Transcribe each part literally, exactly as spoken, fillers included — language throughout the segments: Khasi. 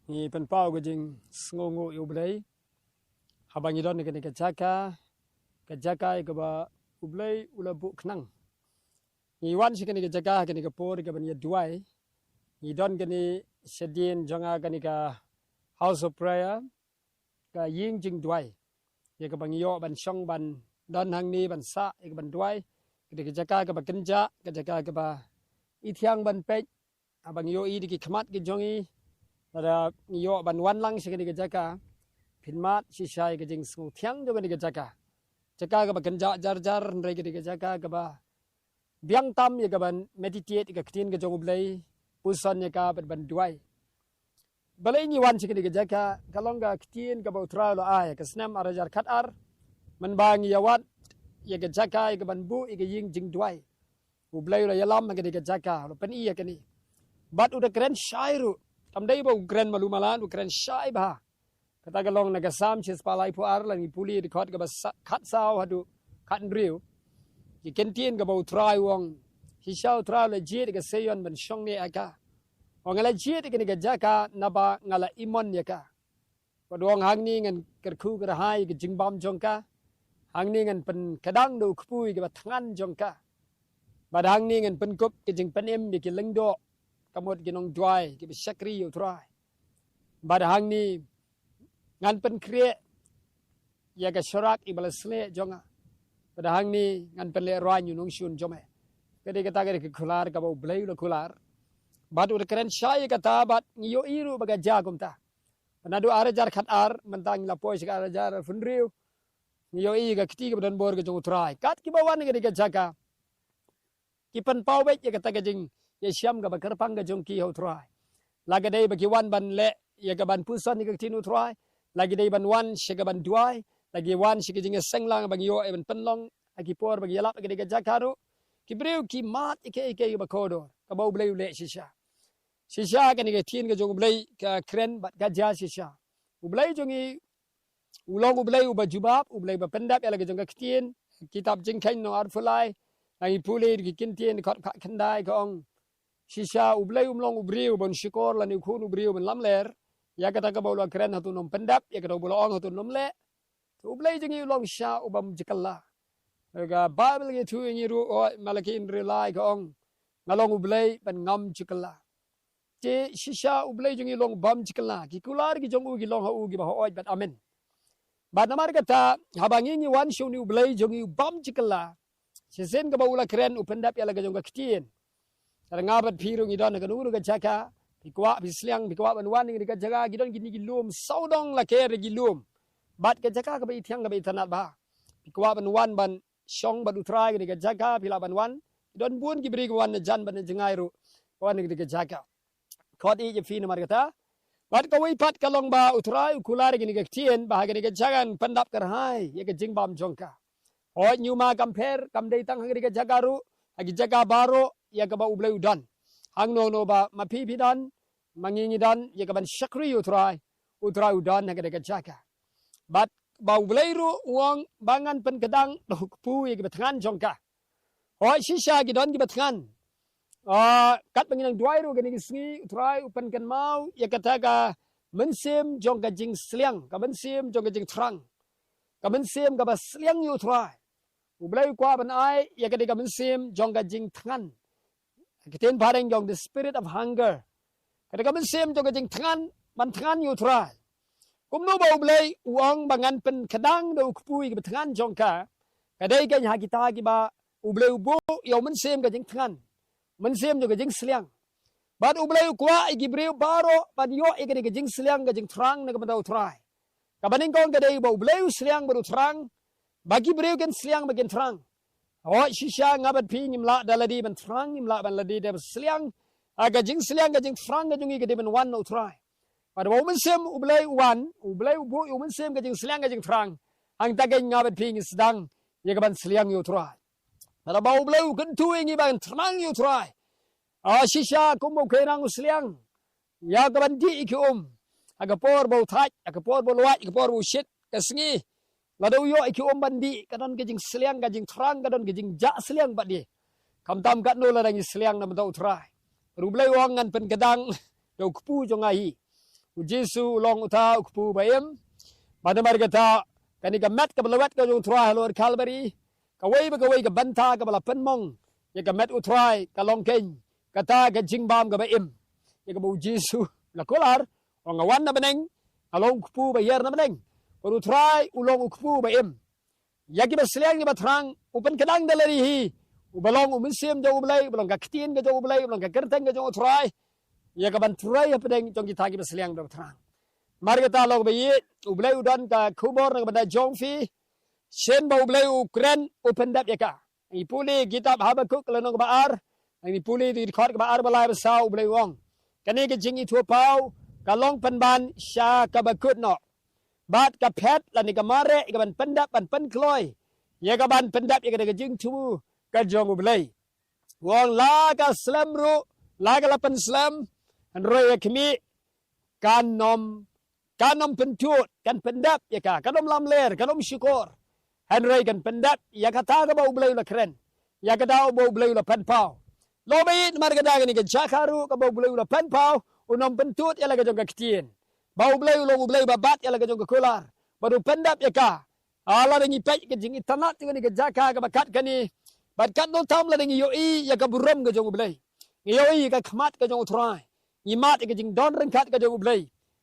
Ngi pynpaw ka jingsngewnguh ïa U Blei haba ngi don ha kane ka jaka, ka jaka ïa kaba U Blei u la buh khnang. Ngi wan sha kane ka jaka ha kane ka por ïa kaban ïa duwai. Ngi don kane shadien jong nga, kane ka House of Prayer, ka ïing jingduwai, ïa kaba ngi ïoh ban shong ban don hangne ban sah ïa kaban duwai. Kane ka jaka kaba kynjah, ka jaka kaba i thiang ban peit, haba ngi ïohi da ki khmat ki jong ngi, lada ngi ïoh ban wan lang sha kane ka jaka, phin mad shisha ïa ka jingsngew thiang jong kane ka jaka. Jaka kaba kynjah jar jar, hynrei kane ka jaka kaba biang tam ïa kaban meditate ïa ka ktien ka jong U Blei, puson ïa ka bad ban duwai. Balei ngi wan sha kane ka jaka? Ka long ka ktien kaba U Trai u la ai ha ka snem ar hajar khatar, mynba ngi ïa wad ïa ka jaka ïa kaban buh ïa ka ïing jingduwai. U Blei u la ïalam ha kane ka jaka, u la pyni ïa kane. Bad u da kren shai ruh. Kam dei ba u kren malu malan, u kren shai bha. Kata ka long na ka Salm shispah laiphew ar, lada ngi pule dkhot kaba sa-, khatsaw haduh khathynriew. Ki ktien kaba U Trai u ong, shisha U Trai u la jied ïa ka Seion ban shong ne ïa ka. Ong, nga la jied ïa kane ka jaka naba nga la imon ïa ka. Bad u ong, hangne ngan kyrkhu kyrhai ïa ka jingbam jong ka. Hangne ngan pynkdang da u kpu ïa kaba thngan jong ka. Bad hangne ngan pynkup ka jingpynim ïa ki lyngdoh, ka mut ki nongduwai kiba shakri ïa U Trai. Bad hangne ngan pynkhreh ïa ka sharak iba la sleh jong nga. Bad hangne ngan pynlehraiñ ïa u nongshun jong me. Ka dei kata ka dei ka kular kaba U Blei u la kular. Bad u da kren shai ïa kata, bad ngi ïohi ruh ba ka jia kumta. Naduh ar hajar khatar, mynta ngi la poi sha ka ar hajar arphew hynriew. Ngi ïohi ka kti kaba donbor ka jong U Trai. Kat kiba wan ha kane ka jaka, ki pynpaw beit ïa kata ka jingïashem kaba kyrpang ka jong ki ha U Trai. La ka dei ba ki wan ban leh ïa kaban puson ïa ka ktien U Trai. La ki dei ban wan sha kaban duwai. La ki wan sha ka jingïaseng lang ba ngi ïoh ïa ban pynlong ha ki por ba ngi ïalap ha kane ka jaka ruh. Ki briew ki mad ïa kaei kaei kaba kordor, kaba U Blei u leh shisha. Shisha kane ka ktien ka jong U Blei ka kren bad ka jia shisha. U Blei jong ngi u long U Blei uba jubab, U Blei uba pyndep ïa la ka jong ka ktien. Kitab Jingkheiñ lynnong arphew lai, lada ngi pule ki ktien dkhot khatkhyndai, ka ong, shisha U Blei um long u briew ban shukor lane u khun u briew ban lamler. Ïa kata kaba u la kren ha uto u nongpyndep, ïa kata uba u la ong ha uto u nongmleh. To U Blei jong ngi u long shisha u bym jylla. Ka Baibl ka ïathuh ïa ngi ruh, oh, Malaki hynriew lai, ka ong, nga long U Blei ban ngam jylla. Te shisha U Blei jong ngi u long bym jylla. Ki kular ki jong u ki long ha u kiba hooid bad amen. Bad namar kata, haba ngi ngi wan sha une U Blei jong ngi u bym jylla, shisien kaba u la kren u pyndep ïa la ka jong ka ktien. Te nga bad phi ruh ngi don ha kano kano ka jaka, phi kwah phi sliang, phi kwah ban wan ha kane ka jaka, ki don kine ki lum, sawdong la ker ki lum. Bad ka jaka kaba i thiang kaba itynnad bha. Phi kwah ban wan ban shong bad U Trai ha kane ka jaka, phi lah ban wan. Ki don bun ki briew ki wan na jan bad na jngai ruh, wan ha kane ka jaka. Khot ïa phi namar kata. Bad kawei pat ka long ba U Trai u kular ïa kane ka ktien ba ha kane ka jaka ngan pyndap kyrhai ïa ka jingbam jong ka. Hooid, ñiuma kam pher, kam dei tang ha kane ka jaka ruh, ha ki jaka baroh ïa kaba U Blei u don. Hangno hangno ba ma phi phi don, ma ngi ngi don, ïa kaban shakri ïa U Trai, U Trai u don ha kane ka jaka. Bad ba U Blei ruh u ong ba ngan pynkdang da u kpu ïa kiba thngan jong ka. Hooid, shisha ki don kiba thngan. Ah, katba ngi nang duwai ruh kane ka sngi, U Trai u pynkynmaw ïa kata ka mynsiem jong ka jingsliang, ka mynsiem jong ka jingthrang, ka mynsiem kaba sliang ïa U Trai. U Blei u kwah ban ai ïa kata ka mynsiem jong ka jingthngan. Ka ktien phareng ka ong the spirit of hunger. Kata ka mynsiem jong ka jingthngan, ban thngan ïa U Trai. Kumno ba U Blei u ong ba ngan pynkdang da u kpu ïa kiba thngan jong ka? Ka dei kein ha kita kiba U Blei u buh ïa u mynsiem ka jingthngan, mynsiem jong ka jingsliang. Bad U Blei u kwah ïa ki briew baroh ban ïoh ïa kane ka jingsliang ka jingthrang na ka bynta U Trai. Kaba nyngkong ka dei ba U Blei u sliang bad u thrang, ba ki briew kin sliang ba kin thrang. Hooid, shisha nga bad phi ngim lah da lade ban thrang, ngim lah ban lade da sliang. Ah, ka jingsliang ka jingthrang ka jong ngi ka dei ban wan na U Trai. Bad ba u mynsiem U Blei u wan, U Blei u buh ïa u mynsiem ka jingsliang ka jingthrang, hangta kein nga bad phi ngi sdang ïa kaban sliang ïa U Trai. Bad ba U Blei u kyntu ïa ngi ban thrang ïa U Trai. Ah, shisha kumba u kheiñrang u sliang ïa kaban dih ïa ki um ha ka por ba u thait, ha ka por ba u lwait, ha ka por ba u shit ka sngi. Lada u ïoh ïa ki um ban dih, ka don ka jingsliang, ka jingthrang, ka don ka jingjah sliang bad dih. Khamtam katno lada ngi sliang na ka bynta U Trai. Bad U Blei u ong ngan pynkdang da u kpu jong nga hi. U Jisu u long uta u kpu ba im. Bad namar kata, kane ka met kaba lawet ka jong u Trai halor Kalbari, kawei pa kawei ka bynta kaba la pynmong ïa ka met u Trai ka long keiñ kata ka jingbam kaba im, ïa kaba u Jisu u la kular, u ong, nga wan na bneng, nga long u kpu ba hiar na bneng. Bad u Trai u long u kpu ba im. Ïa kiba sliang kiba thrang, u pynkdang da lade hi uba long u Mynsiem jong U Blei, uba long ka Ktien ka jong U Blei, uba long ka kyrteng ka jong u Trai, ïa kaban trei hapdeng jong kita kiba sliang kiba thrang. Namar kata, long ba ïeit, U Blei u don ka khubor na ka bynta jong phi. Shen ba U Blei u kren, u pyndep ïa ka. Ngi pule kitab Habakuk lynnong ba ar, ngi pule dkhot kaba ar, ba lai, ba saw, U Blei u ong, kane ka jingithuhpaw ka long pynban sha kaba kut noh, bad ka phet lane ka mareh ïa kaban pyndep ban pynkloi ïa kaban pyndep ïa kata ka jingthmu ka jong U Blei. U ong, la ka slem ruh, la ka la pynslem, hynrei ïa khmih, kan ym, kan ym pyntud, kan pyndep ïa ka, kan ym lamler, kan ym shukor. Hynrei kan pyndep ïa kata kaba U Blei u la kren, ïa kata kaba U Blei u la pynpaw. Long ba ïeit, namar kata kane ka jaka ruh kaba U Blei u la pynpaw, un ym pyntud ïa la ka jong ka ktien. Ba U Blei u long U Blei ba bat ïa la ka jong ka kular, bad u pyndep ïa ka. Ah, lada ngi peit ka jingitynnad jong kane ka jaka kaba kat kane, bad katno tam lada ngi ïohi ïa ka burom ka jong U Blei, ngi ïohi ïa ka khmat ka jong u Trai, ngi mad ïa ka jingdon ryngkat ka jong U Blei.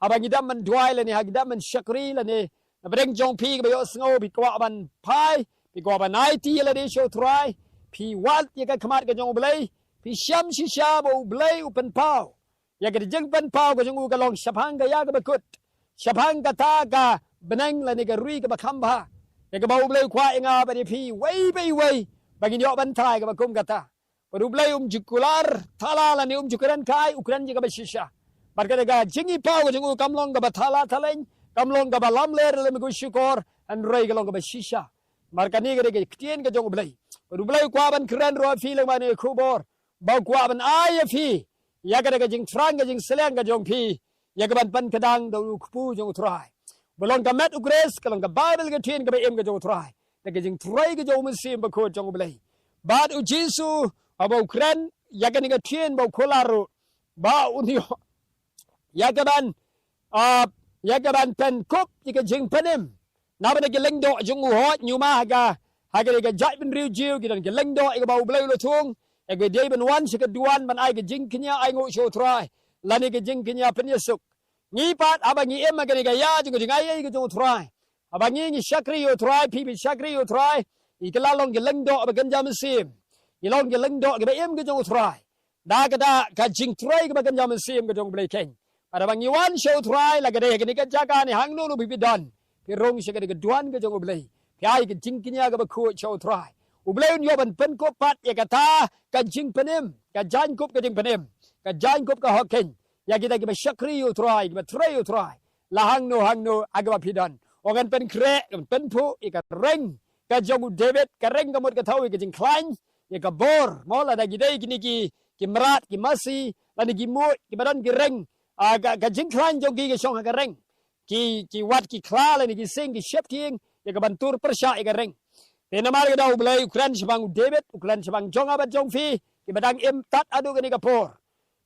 Haba ngi dang mynduwai lane ha ngi dang mynshakri lane, na pdeng jong phi kaba ïohsngew, phi kwah ban phai, phi kwah ban aiti ïa lade sha u Trai, phi wad ïa ka khmat ka jong U Blei, phi shem shisha ba U Blei u pynpaw. Ïa ka jingpynpaw ka jong u ka long shaphang ka ïa kaba kut, shaphang kata ka bneng lane ka ri kaba kham bha, ïa kaba U Blei u kwah ïa nga bad ïa phi, iwei pa iwei, ba ngin ïoh ban trai kaba kum kata. Bad U Blei um ju kular thala lane um ju kren kai, u kren ïa kaba shisha. Bad kata ka jingïapaw ka jong u kam long kaba thala thaleng, kam long kaba lamler lane kaba shukor, hynrei ka long kaba shisha. Namar kane ka dei ka ktien ka jong U Blei. Bad U Blei u kwah ban kren ruh ha phi lyngba kane ka khubor, ba u kwah ban ai ïa phi ïa kata ka jingthrang, ka jingsliang ka jong phi, ïa kaban pynkdang da u kpu jong u Trai. Ba long ka met u Khrist, ka long ka Baibl, ka ktien kaba im ka jong u Trai, da ka jingtrei ka jong u Mynsiem Bakhuid jong U Blei. Bad u Jisu, haba u kren ïa kane ka ktien, ba u kular ruh, ba un ïoh ïa kaban, ah, ïa kaban pynkup ïa ka jingpynim. Naba da ki lyngdoh jong u, hooid, ngi ma ha ka, ha ka dei ka jaitbynriew Jiw, ki don ki lyngdoh ïa kaba U Blei u la thung, ïa ka dei ban wan sha ka duwan ban ai ka jingkñia ainguh sha u Trai, lane ka jingkñia pynïasuk. Ngi pat, haba ngi im ha kane ka ïa jong ka jingaiei ka jong u Trai, haba ngi, ngi shakri ïa u Trai, phi, phi shakri ïa u Trai, ngi kylla long ki lyngdoh ba kynja mynsiem. Ngi long ki lyngdoh kiba im ka jong u Trai. Da kata ka jingtrei kaba kynja mynsiem ka jong U Blei keiñ. Bad haba ngi wan sha u Trai, la ka dei ha kane ka jaka ne hangno ruh phi, phi don, phi rung sha kane ka duwan ka jong U Blei, phi ai ka jingkñia kaba khuid sha u Trai, U Blei un ïoh ban pynkup pat ïa kata ka jingpynim, ka jaiñkup ka jingpynim, ka jaiñkup ka hok keiñ, ïa kita kiba shakri ïa u Trai, kiba trei ïa u Trai, la hangno hangno ha kaba phi don. U ong, ngan pynkhreh, ngan pynphuh ïa ka reng ka jong u David, ka reng ka mut ka thaw ïa ka jingkhlaiñ, ïa ka bor, mo, lada ki dei kine ki, ki mrad, ki masi, lane ki muid, kiba don ki reng, ah, ka, ka jingkhlaiñ jong ki ka shong ha ka reng. Ki, ki wad ki khla lane ki sing, ki sheptieng ïa kaban tur pyrshah ïa ka reng. Te namar kata U Blei u kren shaphang u David, u kren shaphang jong nga bad jong phi, kiba dang im tad haduh kane ka por.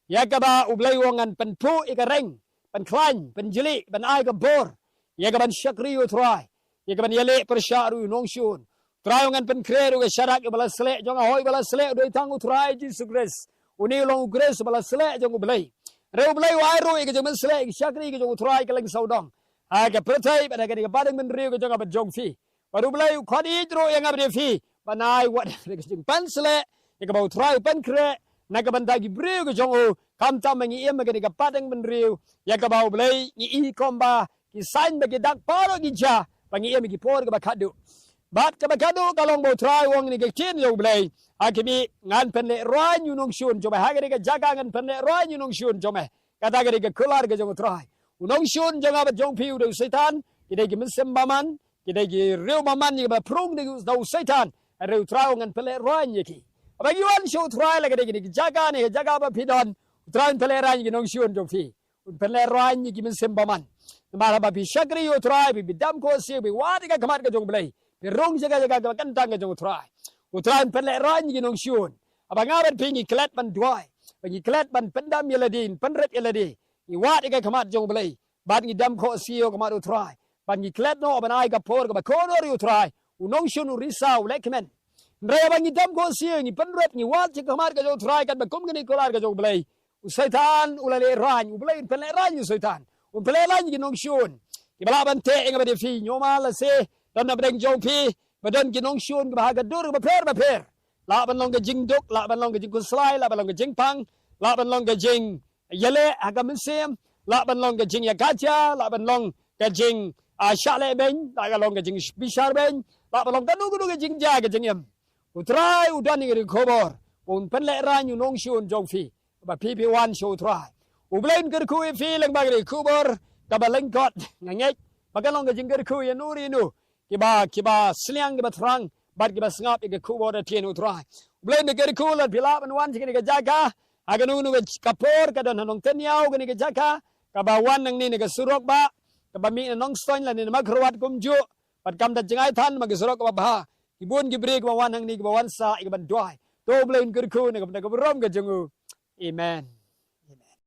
Ïa kaba U Blei u ong, ngan pynphuh ïa ka reng, pynkhlaiñ, pynjli, ban ai ka bor ïa kaban shakri ïa u Trai, ïa kaban ïaleh pyrshah ruh ïa u nongshun. U Trai u ong, ngan pynkhreh ruh ïa ka sharak ïa uba la sleh jong nga, hooid, uba la sleh u dei tang u Trai Jisu Khrist. Une u long u Khrist uba la sleh jong U Blei. Hynrei U Blei u ai ruh ïa ka jingpynsleh ïa ka shakri ka jong u Trai ha ka lyngsawdong, ha ka pyrthei bad ha kane ka bathymmangniew ka jong nga bad jong phi. Bad U Blei u khot ïeit ruh ïa nga bad ïa phi ban ai wat ïa ka jingpynsleh ïa kaba u Trai u pynkhreh na ka bynta ki briew ki jong u, khamtam ba ngi im ha kane ka bathymmangniew ïa kaba U Blei ngi i kumba ki sign bad ki dak baroh ki jia ba ngi im ha ki por kiba khatduh. Bad kaba khatduh ka long ba u Trai u ong ha kane ka ktien jong U Blei, ha khmih, ngan pynlehraiñ ïa u nongshun jong me, ha kane ka jaka ngan pynlehraiñ ïa u nongshun jong me. Kata ka dei ka kular ka jong u Trai. U nongshun jong nga bad jong phi u dei u Soitan, ki dei ki mynsiem bymman, ki dei ki riew bymman ïa kiba pynrung da u Soitan. Hynrei u Trai u ong, ngan pynlehraiñ ïa ki. Haba ngi wan sha u Trai la ka dei kane ka jaka ne ka jaka ba phi don, u Trai un pynlehraiñ ïa ki nongshun jong phi, un pynlehraiñ ïa ki mynsiem bymman. Namar haba phi shakri ïa u Trai, phi, phi dam khohsiew, phi wad ïa ka khmat ka jong U Blei, phi rung sha ka jaka kaba kyntang ka jong u Trai, u Trai un pynlehraiñ ïa ki nongshun. Haba nga bad phi ngi klet ban duwai, ba ngi klet ban pyndam ïa lade, pynrit ïa lade, ngi wad ïa ka khmat jong U Blei, bad ngi dem khohsiew ha khmat U Trai, bad ngi klet noh ban ai ka por kaba kordor ïa U Trai, u nongshun u risa u lehkmen. Hynrei haba ngi dem khohsiew, ngi pynrep, ngi wad sha ka khmat ka jong U Trai katba kum kane ka kular ka jong U Blei, u Soitan u la lehraiñ, U Blei un pynlehraiñ ïa u Soitan, un pynlehraiñ ïa ki nongshun kiba lah ban teh ïa nga bad ïa phi. Hynñiew ma lehse don na pdeng jong phi ba don ki nongshun kiba ha ka dur bapher bapher. Lah ban long ka jingduk, lah ban long ka jingkhuslai, lah ban long ka jingpang, lah ban long ka jingïaleh ha ka mynsiem, lah ban long ka jingïakajia, lah ban long ka jing, ah, shah lehbeiñ, lah ka long ka jingbishar beiñ, lah ban long kano kano ka jingjia ka jingim. U Trai u don ïa ka khubor ba un pynlehraiñ ïa u nongshun jong phi, ba phi phi wan sha U Trai. U Blei un kyrkhu ïa phi lyngba kane ka khubor kaba lyngkot. Nga ngeit ba kan long ka jingkyrkhu ïa no re no kiba, kiba sliang, kiba thrang bad kiba sngap ïa ka khubor da ktien U Trai. U Blei un kyrkhu lada phi lah ban wan sha kane ka jaka ha kano kano ka por, ka don ha Nongtynñiaw kane ka jaka kaba wan nangne na ka surok bah kaba mih na Nongstoiñ lane na Mawkyrwat kumjuh, bad kam da jngai than ma ka surok kaba bha. Ki bun ki briew kiba wan hangne kiba wan sah ïa ka ban duwai. To U Blei un kyrkhu na ka bynta ka burom ka jong u. Amen.